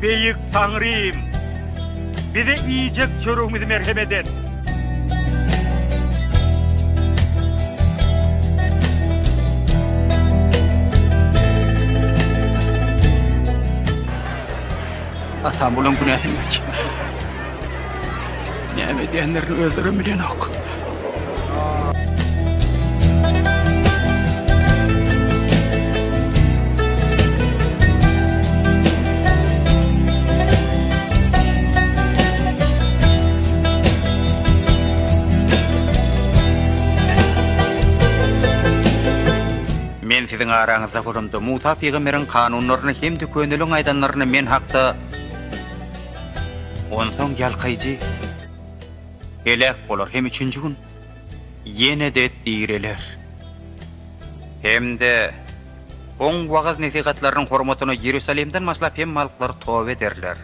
Beýik Taňrym! Bize iýjek çöregimizi merhemet et! Atam bulaň günäsini geç. Näme edýänlerini özlerem bilenok. Men siziň araňyzda bolamda, Musa pygamberiň kanunlaryny hem-de köneliň aýdanlaryny men hakda Onsoň ýalkaýjy heläk bolar hem üçünji gün ýene-de direler. Hem-de Oň wagyz-nesihatlarynyň hormatyna Iýerusalimden başlap hemme halklar toba ederler.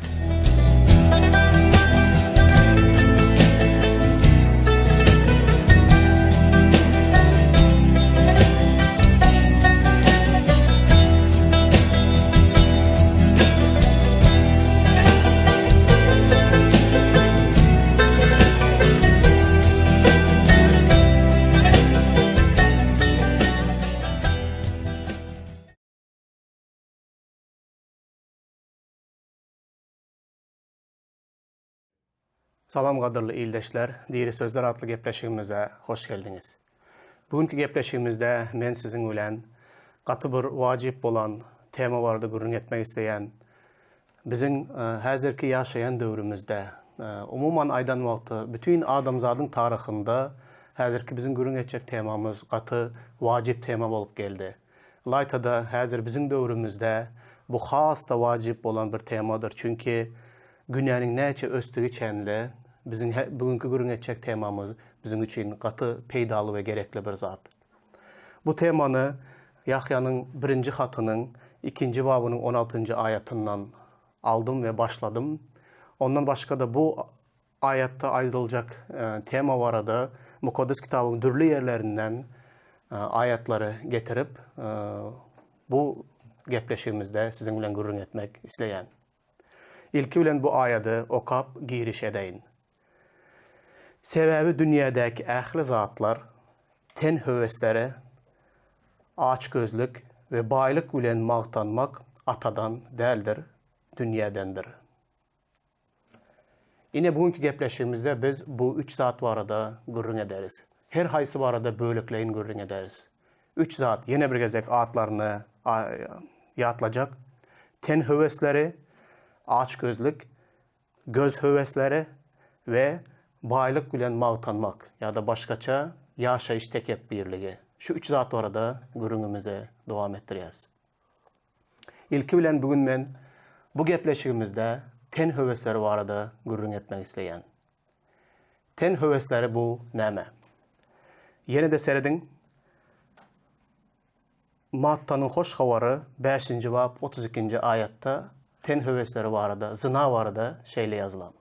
Salam gadyrly ildeşler, Diri sözler atly gepleşigimize hoş geldiňiz. Bu günki gepleşigimizde men siziň bilen gaty bir wajyp bolan tema barada gürrüň etmek isleýän. Biziň häzirki ýaşaýan döwrümizde, umuman aýdan wagty bütin adamzadyň taryhynda häzirki biziň gürrüň etjek temamyz gaty wajyp tema bolup geldi. Ylaýta-da häzir biziň döwrümizde bu has-da wajyp bolan bir temadyr, çünki günäniň näçe ösdügi çenli biziň bu günki gürrüň etjek temamyz biziň üçin gaty peýdaly we gerekli bir zat. Bu temany Ýahýanyň birinji hatynyň ikinji babynyň on altynjy aýatyndan aldym we başladym. Ondan başga-da bu aýatda aýdyljak tema barada Mukaddes Kitabyň dürli ýerlerinden aýatlary getirip, bu gepleşigimizde siziň bilen gürrüň etmek isleýän. Ilki bilen bu aýady okap giriş edeýin. Sebäbi dünýädäki ähli zatlar, ten höwesleri, açgözlük we baýlyk bilen magtanmak Atadan däldir, dünýädendir. Ine bu günki gepleşigimizde biz bu üç zat barada gürrüň ederis. Her haýsy barada bölekleýin gürrüň ederis. Üç zat, ýene bir gezek atlaryny ýatlajak, ten höwesleri, açgözlük, göz höwesleri we baýlyk bilen magtanmak ýa-da başgaça ýaşaýyş tekepbirligi. Şu üç zat barada gürrüňimizi dowam etdirýäs. Ilki bilen bu gün men bu gepleşigimizde ten höwesleri barada gürrüň etmek isleýän. Ten höwesleri bu näme? Ýene-de serediň, Mattanyň Hoş Habary bäşinji bap 32-nji aýatda ten höwesleri barada, zyna barada şeýle ýazylan.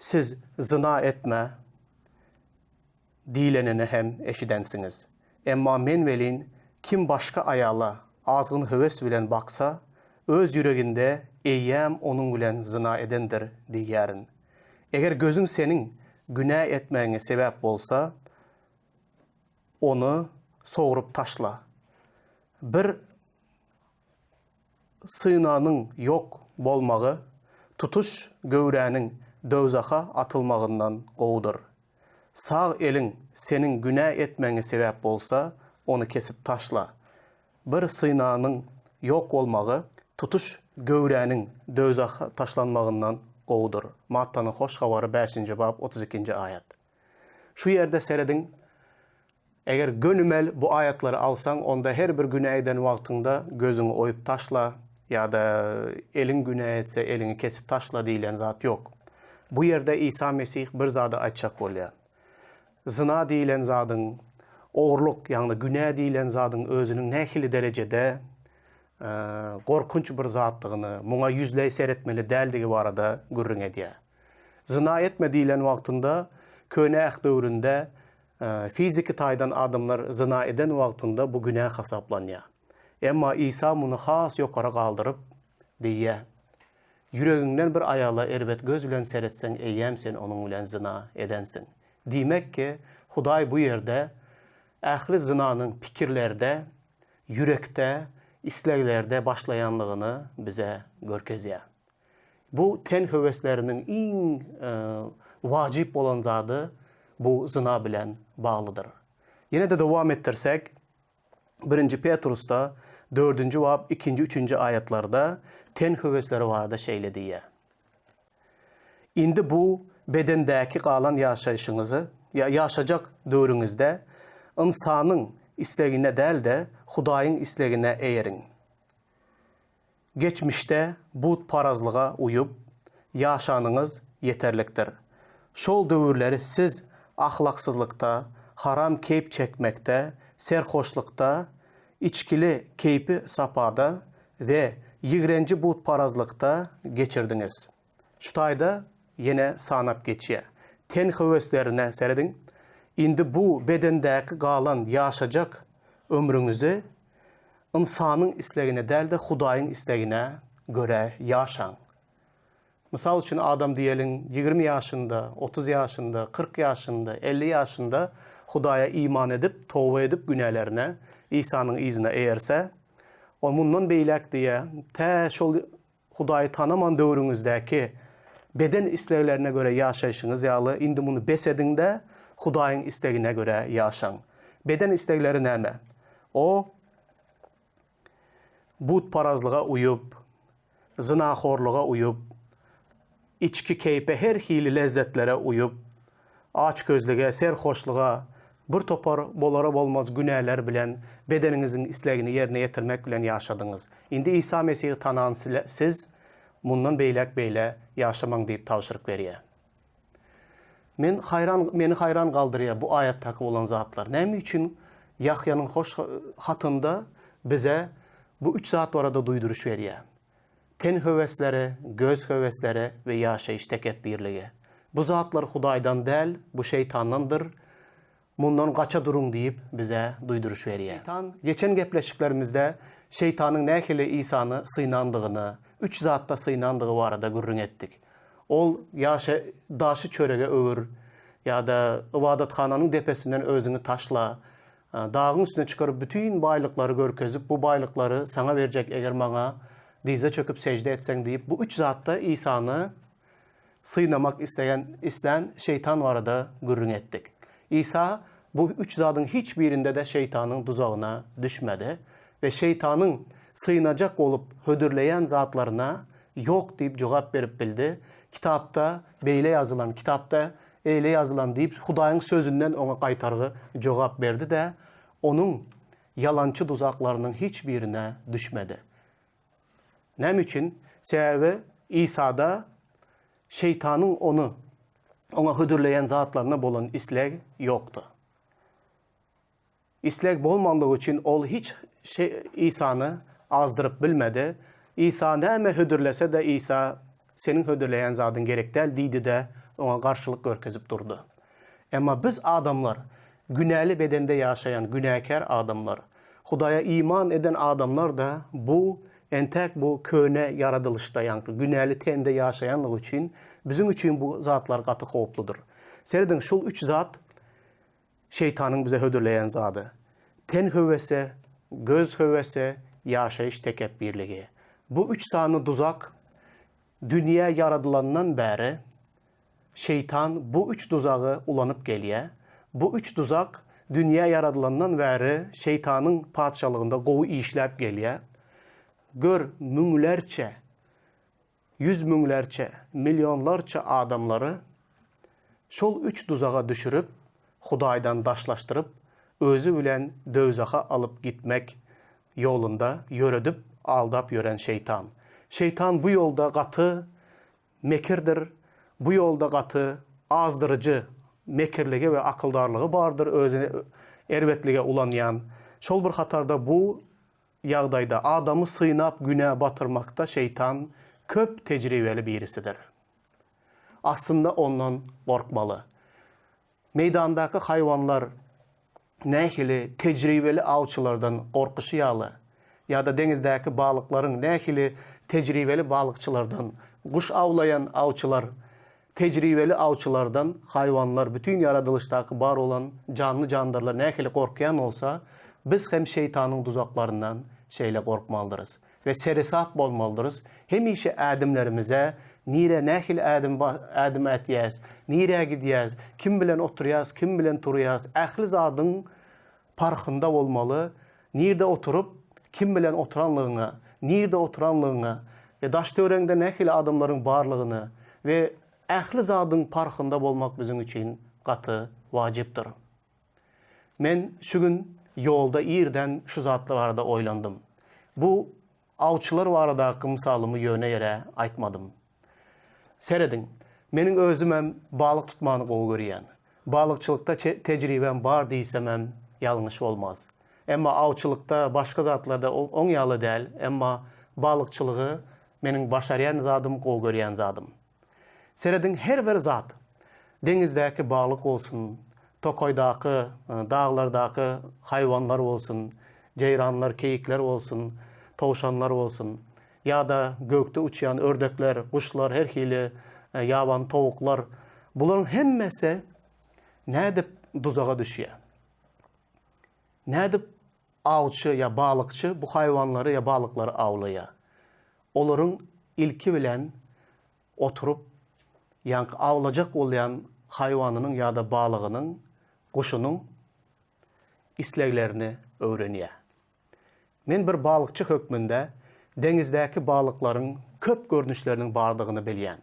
Siz zyna etme diýlenini hem eşidensiňiz. Emma men welin, kim başga aýala azgyn höwes bilen baksa, öz ýüreginde eýýäm onuň bilen zyna edendir diýýärin. Eger gözüň seniň günä etmegiňe sebäp bolsa, ony sogrup taşla. Bir synanyň ýok bolmagy tutuş göwräniň dowzaha atylmagyndan gowudyr. Sag eliň seniň günä etmegiňe sebäp bolsa, ony kesip taşla. Bir synanyň ýok bolmagy tutuş göwräniň dowzaha taşlanmagyndan gowudyr. Mattanyň Hoş Habary bäşinji bap 32-nji aýat. Şu ýerde serediň, Eger gönümel bu aýatlary alsaň, onda her bir günä eden wagtyňda gözüňi oýup taşla ýa-da eliň günä etse eliňi kesip taşla diýlen zat ýok. Bu ýerde Isa Mesih bir zady aýtjak bolýar. Zyna diýlen zadyň, ogurlyk, ýagny günä diýlen zadyň özüniň nähili derejede gorkunç bir zatdygyny, muňa ýüzleý seretmeli däldigi barada gürrüň edýär. Zyna etme diýlen wagtynda Köne Äht döwründe Fiziki taýdan adamlar zyna eden wagtynda bu günä hasaplanýar. Emma Isa muny has ýokary galdyryp. Diýýär. Ýüregiňden bir aýala erbet göz bilen seretseň eýýäm sen onuň bilen zyna edensiň. Diýmek ki, Hudaý bu ýerde ähli zynanyň pikirlerde, ýürekde, isleglerde başlaýanlygyny bize görkezýär. Bu ten höwesleriniň iň wajyp bolan zady bu zyna bilen baglydyr. Ýene-de dowam etdirsek, Birinji Petrusda dördünji bap ikinji, üçünji aýatlarda ten höwesleri barada şeýle diýýär. Indi bu bedendäki galan ýaşaýşyňyzy, ýa ýaşajak döwrüňizde ynsanyň islegine däl-de, Hudaýyň islegine eýeriň. Geçmişde butparazlyga uýup, ýaşanyňyz ýeterlikdir. Şol döwürleri siz ahlaksyzlykda, haram keýp çekmekde, serhoşlykda, içgili keýpi-sapada we ýigrenji butparazlykda geçirdiňiz. Şu taýda ýene sanap geçýär. Ten höweslerine serediň. Indi bu bedendäki galan ýaşajak ömrüňizi Ynsanyň islegine däl-de, Hudaýyň islegine görä ýaşaň. Mysal üçin, adam diýeliň, 20 ýaşynda, 30 ýaşynda, 40 ýaşynda, 50 ýaşynda Hudaýa iman edip, toba edip günälerine, Isanyň yzyna eýerse, ol mundan beýläk diýýär, tä şol Hudaýy tanaman döwrüňizdäki beden isleglerine görä ýaşaýşyňyz ýaly, indi muny bes ediň-de, Hudaýyň islegine görä ýaşaň. Beden islegleri näme? O butparazlyga uýup, zynahorlyga uýup, içki keýpe her hili lezzetlere uýup, açgözlüge, serhoşlyga, bir topar bolara-bolmaz günäler bilen bedeniňiziň islegini ýerine ýetirmek bilen ýaşadyňyz. Indi Isa Mesihi tanan siz mundan beýläk beýle ýaşamaň diýip tabşyryk berýär. Men haýran, meni haýran galdyrýar bu aýatdaky bolan zatlar. Näme üçin Ýahýanyň hoş hatynda bize bu üç zat barada duýduryş berýär? Ten höwesleri, göz höwesleri we ýaşaýyş tekepbirligi. Bu zatlar Hudaýdan däl, bu şeýtandandyr. Mundan gaça duruň diýip bize duýduryş berýär. Şeýtan, geçen gepleşiklerimizde şeýtanyň nähili Isany synandygyny, üç zatda synandygy barada gürrüň etdik. Ol ýaşa daşy çörege öwür ýa-da ybadathananyň depesinden özüňi taşla, Dagyň üstüne çykaryp bütin baýlyklary görkezip, bu baýlyklary saňa berjek eger maňa dyza çöküp sežde etseň diýip, bu üç zatda Isany synamak islegen islän şeýtan barada gürrüň etdik. Isa bu üç zadyň hiç birinde-de şeýtanyň duzagyna düşmedi we şeýtanyň synajak bolup hödürleýän zatlaryna ýok diýip jogap berip bildi, Kitapda beýle ýazylan, kitapda Eýle ýazylan diýip, Hudaýyň Sözünden oňa gaýtargy jogap berdi-de, onuň ýalançy duzaklarynyň hiç birine düşmedi. Näme üçin? Sebäbi Isada Şeýtanyň ony oňa hödürleýän zatlaryna bolan isleg ýokdy. Isleg bolmanlygy üçin ol hiç Isany azdyryp bilmedi. Isa näme hödürlese-de Isa Seniň hödürleýän zadyň gerek däl diýdi-de, oňa garşylyk görkezip durdy. Emma biz adamlar, günäli bedende ýaşaýan günäkär adamlar, Hudaýa iman eden adamlar-da bu entäk bu köne ýaradylyşda, ýaňky günäli tende ýaşaýanlygy üçin biziň üçin bu zatlar gaty howpludyr. Serediň, şul üç zat Şeýtanyň bize hödürleýän zady, ten höwesi, göz höwesi, ýaşaýyş tekepbirligi. Bu üç sany duzak dünýä ýaradylandan bäri şeýtan bu üç duzagy ulanyp gelýär. Bu üç duzak dünýä ýaradylandan bäri şeýtanyň patyşalygynda gowy işläp gelýär. Gör, müňlerçe Ýüz müňlerçe, millionlarça adamlary şol üç duzaga düşürip, Hudaýdan daşlaşdyryp, özi bilen döwzaha alyp gitmek ýolunda ýöredip, aldap ýören şeýtan. Şeýtan bu ýolda gaty mekirdir, bu ýolda gaty azdyryjy mekirligi we akyldarlygy bardyr, özüni erbetlige ulanýan. Şol bir hatarda bu Ýagdaýda adamy synap günä batyrmakda şeýtan köp tejribeli birisidir. Aslynda ondan gorkmaly. Meýdandaky haýwanlar nähili tejribeli awçylardan gorkuşy ýaly, ýa-da deňizdäki balyklaryň nähili Tejribeli balykçylardan, guş awlaýan awçylar, tejribeli awçylardan haýwanlar, bütin ýaradylyşdaky bar bolan janly-jandarlar nähili gorkýan bolsa, biz hem şeýtanyň duzaklaryndan şeýle gorkmalydyrys we seresap bolmalydyrys. Hemişe ädimlerimize, nirä nähili ädim ädim ätýäs, nirä gidýäs, kim bilen oturýas, kim bilen turýas, ähli zadyň parhynda bolmaly, nirde oturyp, kim bilen oturanlygyňa, nirde oturanlygyňa we daş-töweregiňde nähili adamlaryň barlygyna we ähli zadyň parhynda bolmak biziň üçin gaty wajypdyr. Men şu gün ýolda irden şu zatlar barada oýlandym. Bu awçylar baradaky mysalymy ýöne ýere aýtmadym. Serediň, meniň özümem balyk tutmany gowy görýän. Balykçylykda tejribäm bar diýsemem ýalňyş bolmaz. Emma awçylykda, başga zatlarda oň ýaly däl, emma balykçylygy meniň başarýan zadym, gowy görýän zadym. Serediň her bir zat, deňizdäki balyk bolsun, tokaýdaky, daglardaky haýwanlar bolsun, jeýranlar, keýikler bolsun, towşanlar bolsun, ýa-da gökde uçýan ördekler, guşlar, her hili ýabany towuklar, bularyň hemmesi nädip duzaga düşýär? Nädip awçy ýa balykçy bu haýwanlary ýa balyklary awlaýar? Olaryň ilki bilen oturyp, ýaňky awlajak bolýan haýwanynyň ýa-da balygynyň, guşunyň isleglerini öwrenýär. Men bir balykçy hökmünde deňizdäki balyklaryň köp görnüşleriniň bardygyny bilýän.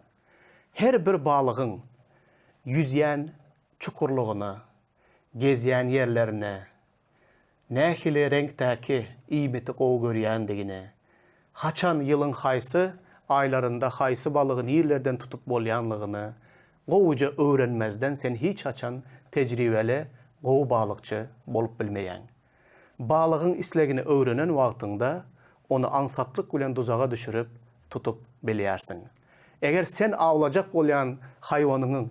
Her bir balygyň ýüzýän çukurlygyna, gezýän ýerlerine, nähili reňkdäki iýmiti gowy görýändigini, haçan ýylyň haýsy aýlarynda haýsy balygy nirlerden tutup bolýanlygyny gowuja öwrenmezden sen hiç haçan tejribeli gowy balykçy bolup bilmeýäň. Balygyň islegini öwrenen wagtyňda, ony aňsatlyk bilen duzaga düşürip, tutup bilýärsiň. Eger sen awlajak bolýan haýwanyňyň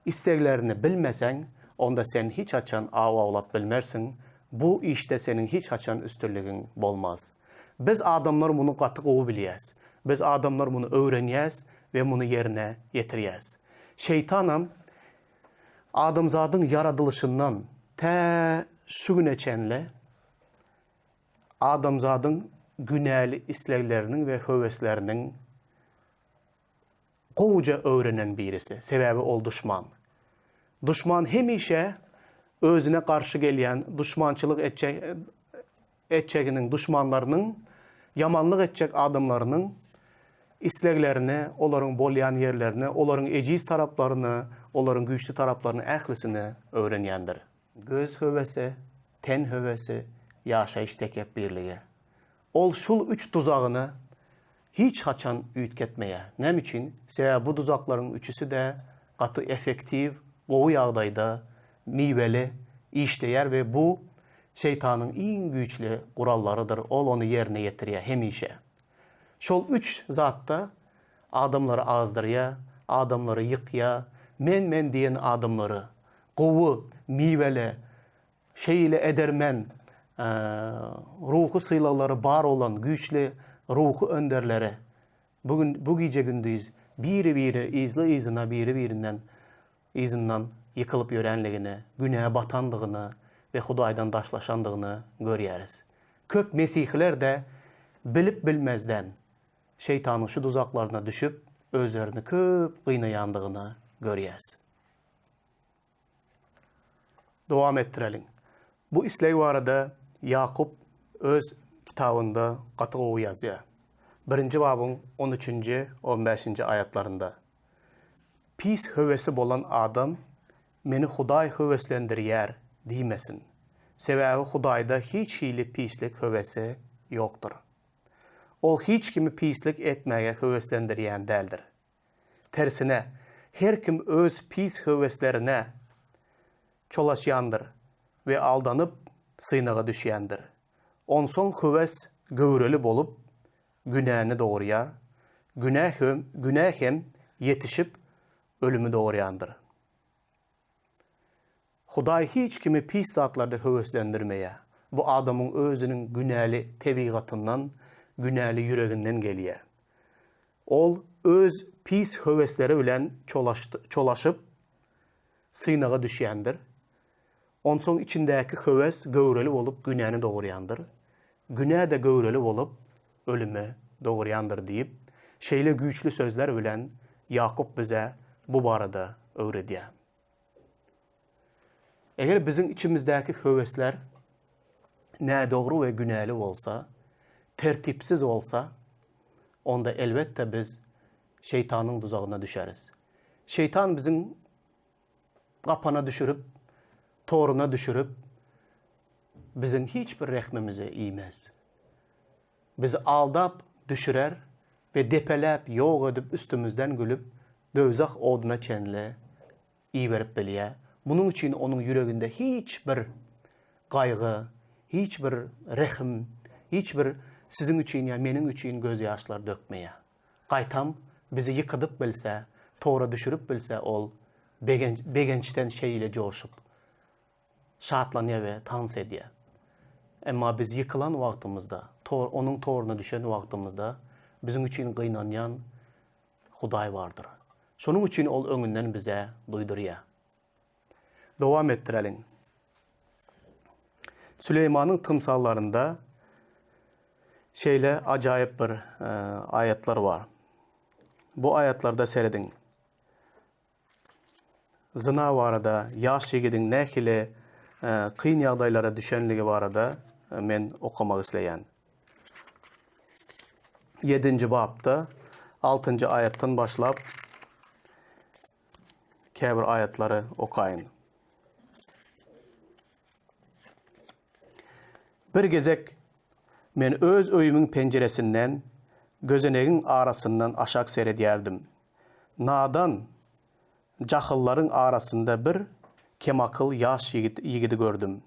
isleglerini bilmeseň, onda sen hiç haçan aw awlap bilmersiň, bu işde seniň hiç haçan üstünligiň bolmaz. Biz adamlar muny gaty gowy bilýäs. Biz adamlar muny öwrenýäs we muny ýerine ýetirýäs. Şeýtanam Adamzadyň ýaradylyşyndan tä şu güne çenli adamzadyň günäli islegleriniň we höwesleriniň gowuja öwrenen birisi. Sebäbi ol duşman. Duşman hemişe özüne garşy gelýän, duşmançylyk etjek etjeginiň, duşmanlarynyň, ýamanlyk etjek adamlarynyň isleglerini, olaryň bolýan ýerlerini, olaryň ejiz taraplaryny, olaryň güýçli taraplaryny ählisini öwrenýändir. Göz höwesi, ten höwesi, ýaşaýyş tekepbirligi. Ol şul üç duzagyny hiç haçan üýtgetmeýär. Näme üçin? Sebäbi bu duzaklaryň üçüsi-de gaty effektiw, gowy ýagdaýda, miweli işleýär we bu şeýtanyň iň güýçli gurallarydyr, ol ony ýerine ýetirýär hemişe. Şol üç zatda adamlary azdyrýar, adamlary ýykýar, men-men diýen adamlary gowy, miweli, Şeýle edermen, ruhy sylaglary bar bolan güýçli ruhy önderleri bu gün, bu gije-gündiz biri-biri yzly-yzyna biri-birinden yzyndan ýykylyp ýörenligini, günä batandygyny we Hudaýdan daşlaşandygyny görýäris. Köp mesihiler-de bilip-bilmezden şeýtanyň şu duzaklaryna düşüp, özlerini köp gynaýandygyny görýäs. Dowam etdireliň. Bu isleg barada Ýakup öz kitabynda gaty gowy ýazýar. Birinji babyň on üçünji, on bäşinji aýatlarynda. Pis höwesi bolan adam Meni Hudaý höweslendirýär diýmesin. Sebäbi Hudaýda hiç hili pislik höwesi ýokdur. Ol hiç kimi pislik etmäge höweslendirýän däldir. Tersine, her kim öz pis höweslerine çolaşýandyr we aldanyp, synaga düşýändir. Onsoň höwes göwreli bolup, günäni dogurýar, günä hem, günä hem ýetişip, ölümi dogurýandyr. Hudaý hiç kimi pis zatlarda höweslendirmeýär. Bu adamyň özüniň günäli tebigatyndan, günäli ýüreginden gelýär. Ol öz pis höwesleri bilen çolaşyp, synaga düşýändir. Onsoň içindäki höwes göwreli bolup günäni dogurýandyr. Günä-de göwreli bolup ölümi dogurýandyr diýip, şeýle güýçli sözler bilen Ýakup bize bu barada öwredýär. Eger biziň içimizdäki höwesler nädogry we günäli bolsa, tertipsiz bolsa, onda elbetde biz şeýtanyň duzagyna düşeris. Şeýtan biziň gapana düşürip, toruna düşürip, biziň hiç bir rehmimizi iýmez. Bizi aldap düşürer we depeläp ýok edip üstümizden gülüp döwzah oduna çenli iberip bilýär. Munuň üçin onuň ýüreginde hiç bir gaýgy, hiç bir rehim, hiç bir siziň üçin ýa meniň üçin gözýaşlar dökmeýär. Gaýtam bizi ýykydyp bilse, tora düşürip bilse ol begençden şeýle joşup, şatlanýar we tans edýär. Emma biz ýykylan wagtymyzda, tor, onuň toruna düşen wagtymyzda biziň üçin gynanýan Hudaý bardyr. Şonuň üçin ol öňünden bize duýdurýar. Dowam etdireliň. Süleýmanyň tymsallarynda şeýle ajaýyp bir e, aýatlar bar. Bu aýatlarda serediň. Zyna barada, ýaş ýigidiň nähili e, kyn ýagdaýlara düşenligi barada e, men okamak isleýän. Ýedinji bapda altynjy aýatdan başlap käbir aýatlary okaýyn. Bir gezek men öz öýümiň penjiresinden gözenegiň arasyndan aşak seredýärdim. Nadan jahyllaryň arasynda bir kemakyl ýaş ýigit ýigidi gördüm.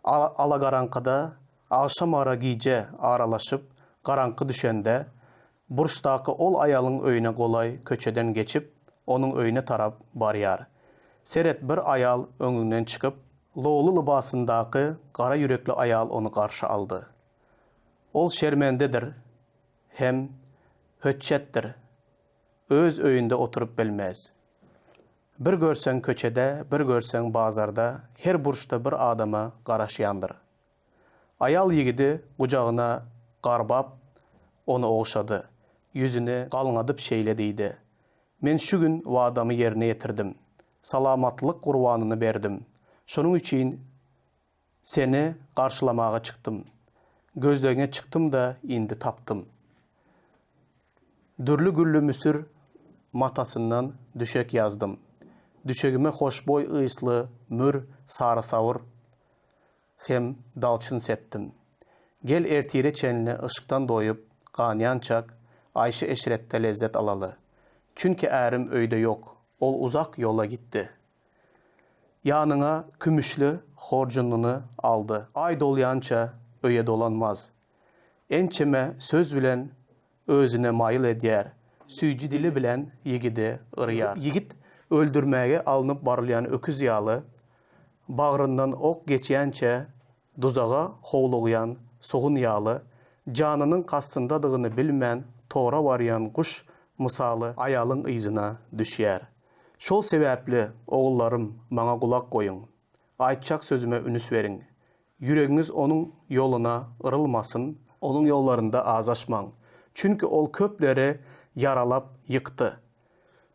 Alagaraňkyda agşamara gije aralaşyp garaňky düşende Burçdaky ol aýalyň öýüne golaý köçeden geçip, onuň öýüne tarap barýar. Seret, bir aýal öňünden çykyp, loly lybasyndaky gara ýürekli aýal ony garşy aldy. Ol şermendedir hem hötjetdir, öz öýünde oturyp bilmez. Bir görseň köçede, bir görseň bazarda, her burçda bir adama garaşýandyr. Aýal ýigidi gujagyna garbap, ony ogşady. Ýüzüni galňadyp şeýle diýdi, Men şu gün wadamy ýerine ýetirdim. Salamatlyk gurbanyny berdim. Şonuň üçin seni garşylamaga çykdym. Gözlegiňe çykdym-da, indi tapdym. Dürli gülli müsür matasyndan düşek ýazdym. Düşegime hoşboý ysly mür, sarysawur hem dalçyn sepdim. Gel ertire çenli yşkdan doýup, ganýançak, aýşy-eşretde lezzet alaly. Çünki ärim öýde ýok, ol uzak ýola gitdi. Ýanyňa kümüşli horjunyny aldy. Aý dolýança öýe dolanmaz. Ençeme söz bilen özüne maýyl edýär, süýji dili bilen ýigidi yrýar. Ýigit öldürmäge alnyp barylýan öküz ýaly, bagryndan ok geçýänçä duzaga howlugýan sugun ýaly, janynyň kastyndadygyny bilmän tora barýan guş mysaly aýalyň yzyna düşýär. Şol sebäpli, ogullarym, maňa gulak goýuň. Aýtjak sözüme ünüs beriň. Ýüregiňiz onuň ýoluna yrylmasyn, onuň ýollarynda azaşmaň. Çünki ol köpleri ýaralap ýykdy.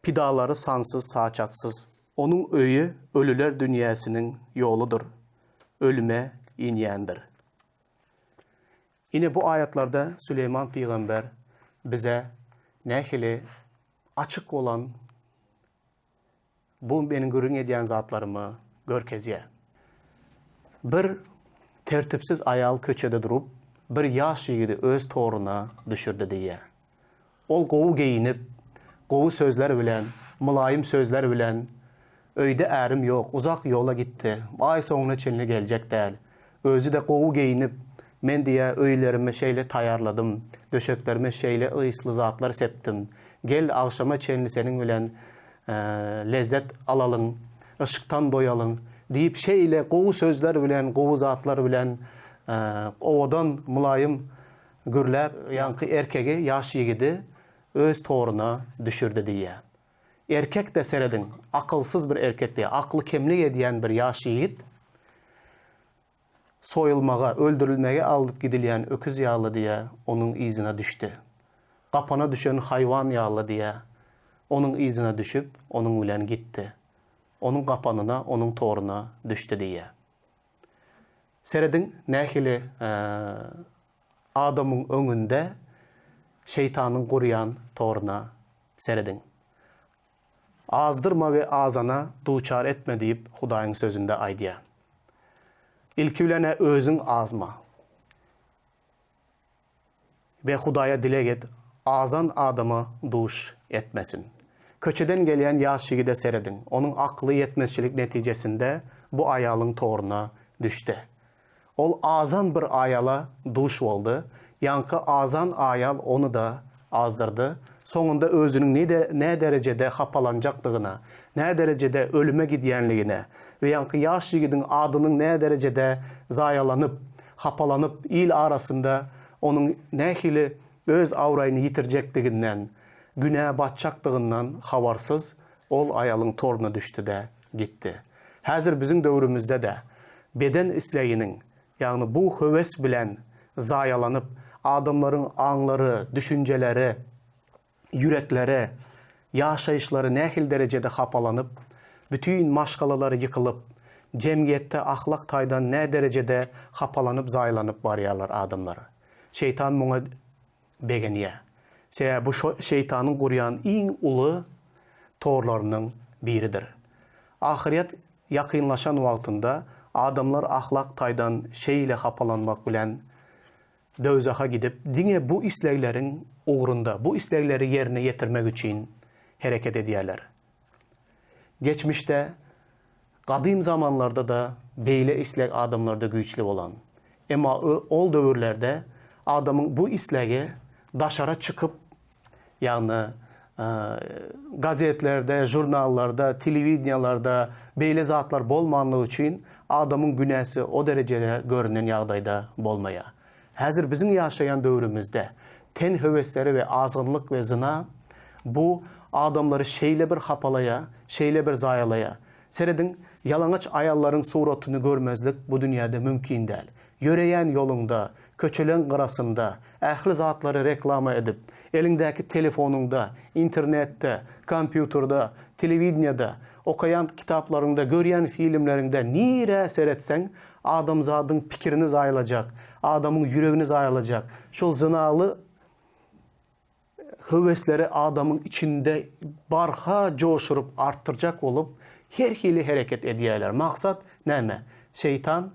Pidalary sansyz-saçaksyz. Onuň öýi ölüler dünýäsiniň ýoludyr, ölüme inýändir. Ine bu aýatlarda Süleýman pygamber bize nähili açyk bolan Bu meniň gürrüň edýän zatlarymy görkezýär. Bir tertipsiz aýal köçede durup, bir ýaş ýigidi öz toruna düşürdi diýýär. Ol gowy geýinip, gowy sözler bilen, mylaýym sözler bilen, Öýde ärim ýok, uzak ýola gitdi, aý soňuna çenli geljek däl. Özi-de gowy geýinip, men diýýär, öýlerimi şeýle taýýarladym, döşeklerime şeýle ysly zatlar sepdim. Gel, agşama çenli seniň bilen lezzet alalyň, yşkdan doýalyň diýip, şeýle gowy sözler bilen, gowy zatlar bilen owadan, mylaýym gürläp, ýaňky erkegi, ýaş ýigidi. öz toruna düşürdi diýýär. Erkek-de serediň, akylsyz bir erkek diýýär. Akly kemlik edýän bir ýaş ýigit soýulmaga, öldürilmege alnyp gidilýän öküz ýaly diýýär, onuň yzyna düşdi. Gapana düşen haýwan ýaly diýýär, onuň yzyna düşüp, onuň bilen gitdi. Onuň gapanyna, onuň toruna düşdi diýýär. Serediň, nähili adamyň öňünde şeýtanyň gurýan toruna serediň. Azdyrma we azana duçar etme diýip Hudaýyň Sözünde aýdýar. Ilki bilen-ä özüň azma. We Hudaýa dileg et, azan adama duş etmesin. Köçeden gelýän ýaş ýigide serediň, onuň akly ýetmezçilik netijesinde bu aýalyň toruna düşdi. Ol azan bir aýala duş boldy, ýaňky azan aýal ony-da azdyrdy, soňunda özüniň ne näderejede hapalanjakdygyna, näderejede ölüme gidýänligine we ýaňky ýaş ýigidiň adynyň näderejede zaýalanyp, hapalanyp, il arasynda onuň nähili öz abraýyny ýitirjekdiginden, günä batjakdygyndan habarsyz ol aýalyň toruna düşdi-de gitdi. Häzir biziň döwrümizde-de beden isleginiň, ýagny bu höwes bilen zaýalanyp, adamlaryň aňlary, düşünjeleri, ýürekleri, ýaşaýyşlary nähili derejede hapalanyp, bütin maşgalalary ýykylyp, jemgyýetde ahlak taýdan näderejede hapalanyp, zaýalanyp barýarlar adamlar. Şeýtan muňa begenýär. Sebäbi bu şeýtanyň gurýan iň uly torlarynyň biridir. Ahyrýet ýakynlaşan wagtynda adamlar ahlak taýdan şeýle hapalanmak bilen dowzaha gidip, diňe bu islegleriň ugrunda, bu islegleri ýerine ýetirmek üçin hereket edýärler. Geçmişde, gadym zamanlarda-da beýle isleg adamlarda güýçli bolan. Emma ol döwürlerde adamyň bu islegi daşara çykyp, ýagny gazetlerde, žurnallarda, telewideniýalarda beýle zatlar bolmanlygy üçin adamyň günäsi o derejede görünen ýagdaýda bolmaýar. Häzir biziň ýaşaýan döwrümizde ten höwesleri we azgynlyk we zyna bu adamlary şeýle bir hapalaýar, şeýle bir zaýalaýar. Serediň, ýalaňaç aýallaryň suratyny görmezlik bu dünýäde mümkin däl. Ýöreýän ýoluňda, köçeleň gyrasynda, ähli zatlary reklama edip, eliňdäki telefonyňda, internetde, kompýuterde, telewideniýede, okaýan kitaplaryňda, görýän filmleriňde nirä seretseň, adamzadyň pikirini zaýalajak, adamyň ýüregini zaýalajak, şol zynaly höwesleri adamyň içinde barha joşuryp artdyrjak bolup her hili hereket edýärler. Maksat näme? Şeýtan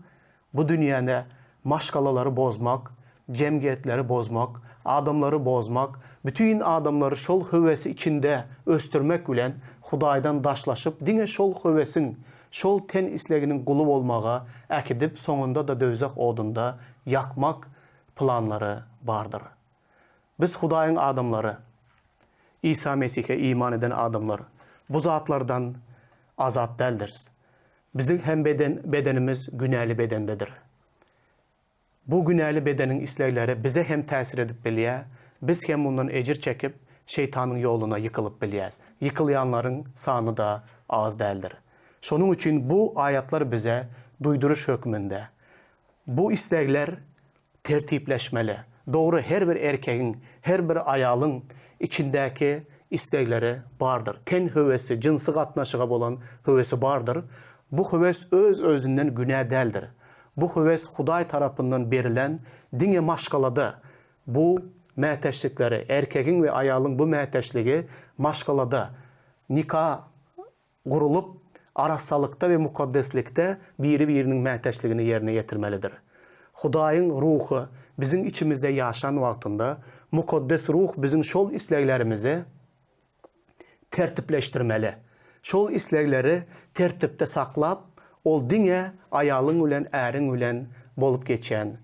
bu dünýäde maşgalalary bozmak, jemgyýetleri bozmak, adamlary bozmak, bütin adamlary şol höwesi içinde ösdürmek bilen Hudaýdan daşlaşyp diňe şol höwesiň, şol ten isleginiň guly bolmaga äkidip soňunda-da döwzah odunda ýakmak planlary bardyr. Biz Hudaýyň adamlary, Isa Mesihe iman eden adamlar bu zatlardan azat däldiris. Biziň hem beden bedenimiz günäli bedendedir. Bu günäli bedeniň islegleri bize hem täsir edip bilýär, biz hem mundan ejir çekip, şeýtanyň ýoluna ýykylyp bilýäs. Ýykylýanlaryň sany-da az däldir. Şonuň üçin bu aýatlar bize duýduryş hökmünde. Bu islegler Tertipleşmeli. Dogry her bir erkegiň, her bir aýalyň içindäki islegleri bardyr. Ten höwesi, jynsy gatnaşyga bolan höwesi bardyr. Bu höwes öz-özünden günä däldir. Bu höwes Hudaý tarapyndan berilen diňe maşgalada bu mätäçlikleri, erkegiň we aýalyň bu mätäçligi maşgalada nika gurulyp, arassalykda we mukaddeslikde biri-biriniň mätäçligini ýerine ýetirmelidir. Hudaýyň Ruhy biziň içimizde ýaşan wagtynda, Mukaddes Ruh biziň şol isleglerimizi tertipleşdirmeli. Şol islegleri tertipde saklap, ol diňe aýalyň bilen äriň bilen bolup geçýän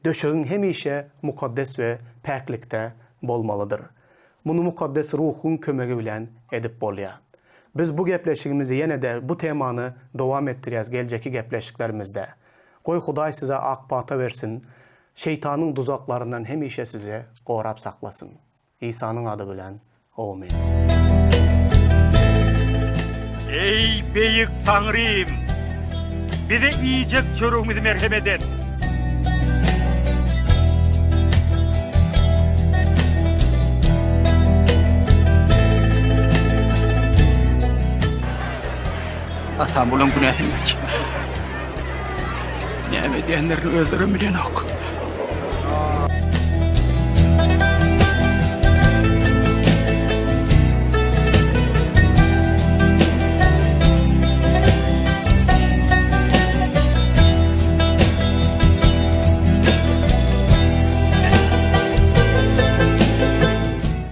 Döşegiň hemişe mukaddes we päklikde bolmalydyr. Muny Mukaddes Ruhuň kömegi bilen edip bolýar. Biz bu gepleşigimizi ýene-de bu temany dowam etdirýäs geljekki gepleşiklerimizde. Goý Hudaý size ak pata bersin. Şeýtanyň duzaklaryndan hemişe sizi gorap saklasyn. Isanyň ady bilen, Omyn. Eý, beýik Taňrym! Bize iýjek çöregimizi merhemet et! Atam bulaň günäsini geç. Näme edýänlerini özlerem bilenok.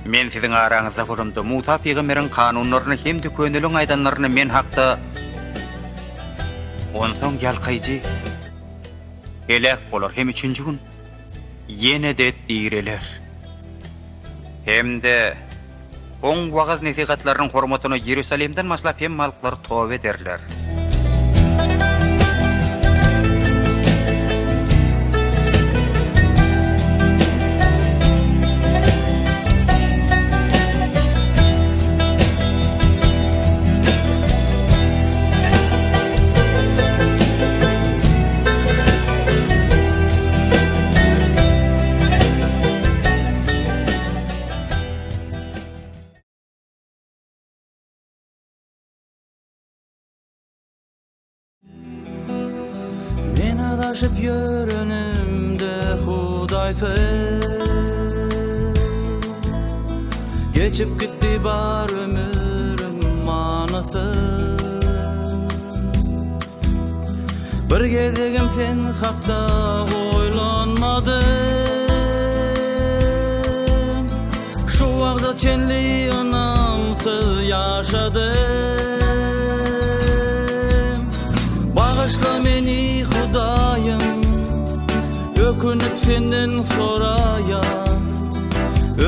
Men siziň araňyzda bolamda, Musa pygamberiň kanunlaryny hem-de köneliň aýdanlaryny men hakda Onsoň ýalkaýjy heläk bolar hem üçünji gün ýene-de direler. Hem-de oň wagyz-nesihatlarynyň hormatyna Iýerusalimden başlap hemme halklar toba ederler. Men azaşyp ýörenimde Hudaýsyz Geçip gitdi bar ömrüm manysyz Bir gezegem sen hakda oýlanmadym Şu wagta çenli ynamsyz ýaşadym. Bagyşla meni Hudaýym, ökünip senden soraýan.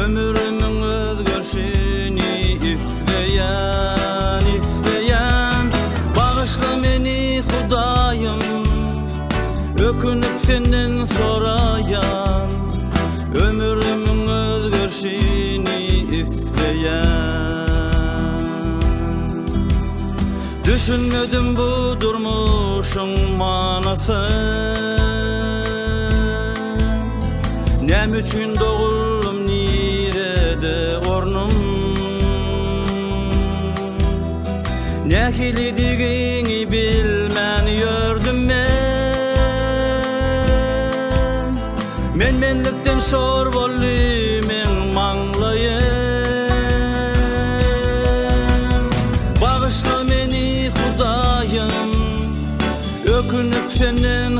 Ömrümiň özgerşini isleýän, isleýän. Bagyşla meni Hudaýym, ökünip senden soraýan. Ömrümiň özgerşini isleýän. Düşünmedim bu durmuşyň manysyn. Näme üçin doguldym nirede ornum. Nähilidigini bilmän ýördüm men. Men-menlikden şor boldy meň maňlaýym. Bagyşla meni Hudaýym, ökünip senden.